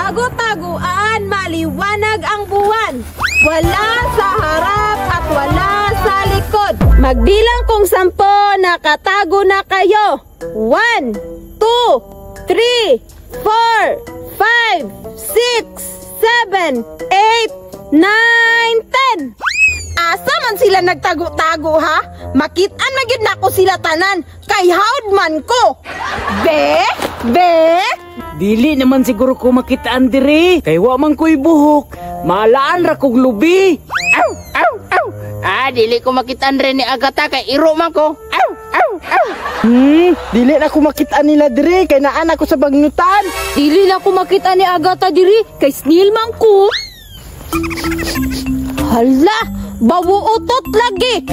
Tago-taguan, maliwanag ang buwan. Wala sa harap at wala sa likod. Magbilang kung 10, nakatago na kayo. 1, 2, 3, 4, 5, 6, 7, 8, 9, 10. Asa man sila nagtago-tago, ha? Makitaan man gyud nako sila tanan. Kay hawd man ko. Be? Be? Dili naman siguro ko makitaan dire. Kay wa man ko'y buhok. Malaan ra kog lubi. Aw, aw, aw. Ah, dili ko makitaan rin ni Agata kay iro man ko. Aw, aw, aw. Dili na ko makitaan nila dire kay naan ako sa bagnutan. Dili na ko makita ni Agata diri kay snail man ko. Hala, bawo utot lagi.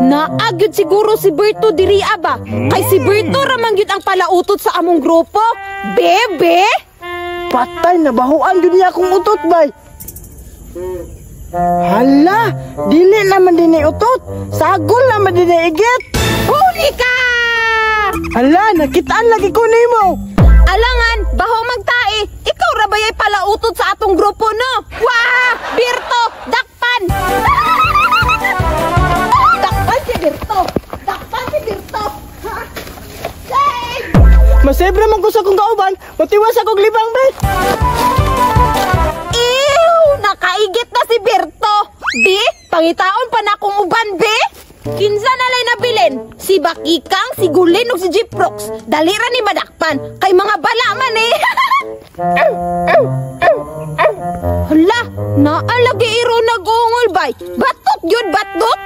Naagyud siguro si Berto diri aba. Kay si Berto ra man gyud ang palautot sa among grupo. Bebe? Patay na bahuan gyud niya akong utot bay. Hala, dili naman din ni utot. Sagol naman din ni igit. Huli ka! Hala, nakitaan lagi ko nimo. Alangan, baho magtae. Ikaw ra bayay palautot sa atong grupo, no? Wah! Berto, dakpan! Dakpan si Berto! Dakpan si Berto! Ha? Save! Masebra man ko sa akong kauban, matiwas akong libang bay. Ew! Nakaigit na si Berto! Bi, pangitaon pa na akong uban, bi! Kinsa na lay nabilin? Si Bakikang, si Gulin ug si Jeprox. Dali ra ni madakpan kay mga bala man eh. Hala, naalagi iro nagungol bay. Batot yun, batot.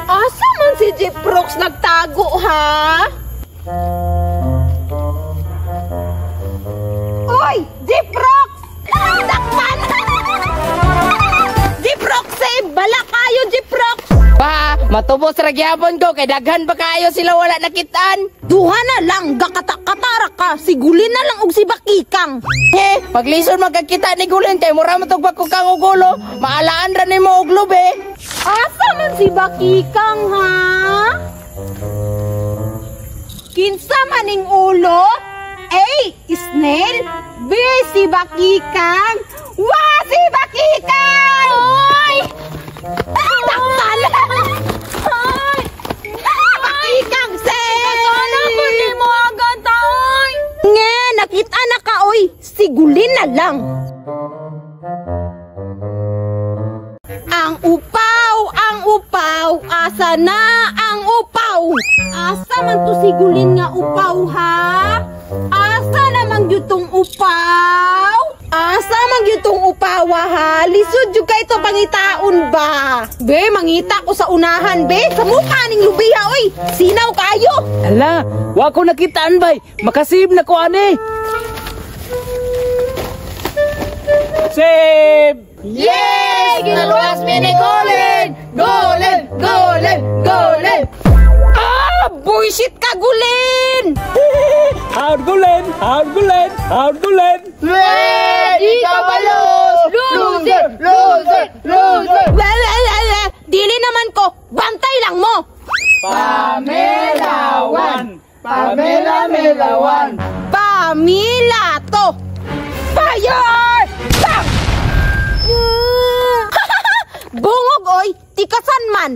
Asa man si Jeprox nagtago ha? Oy, Jeprox! Dakpan! Jeprox, save! Bala kayo, Jeprox! Pa, matubos ra gyapon ko kay daghan pa kaayo sila wala nakitaan. Duha na lang, gakata-katara ka. Si Gulin na lang og si Bakikang. He, paglisod magkakita ni Gulin kay mura man tog bakukang og ulo, maalaan ra nimo og lubi. Asa man si Bakikang, ha? Kinsa maning ulo? A, snail. B, si Bakikang. Wah, si Bakikang! Oy! Dakpan! Ay! Bakikang, save! Sana ko ni mo agad, oy! Nga, nakita na ka, oy! Sigulin na lang! Ang upaw, asa na ang upaw? Asa man to sigulin nga upaw, ha? Asa naman gyud tong upaw? Asa man gyud tong upawa, ha? Lisod jud kay to pangitaon ba? Be, mangita ko sa unahan, be. Sa mukha ning lubiha, oy. Sinaw kayo. Hala, wa ko nakitaan bay. Makasave na ko ani. Save! Yes! Ginaluwas mi ni Gulin! Gulin! Gulin! Gulin! Ah! Bullshit ka, Gulin! Howd Gulin! Howd Gulin! Howd Gulin! Di ka balos! Loser! Loser! Loser! Well, well, well, well. Dili naman ko! Bantay lang mo! Pamela 1! Pamela Mela 1! Pamela to! Fire! Bang! Bungog oy! Tikasan man!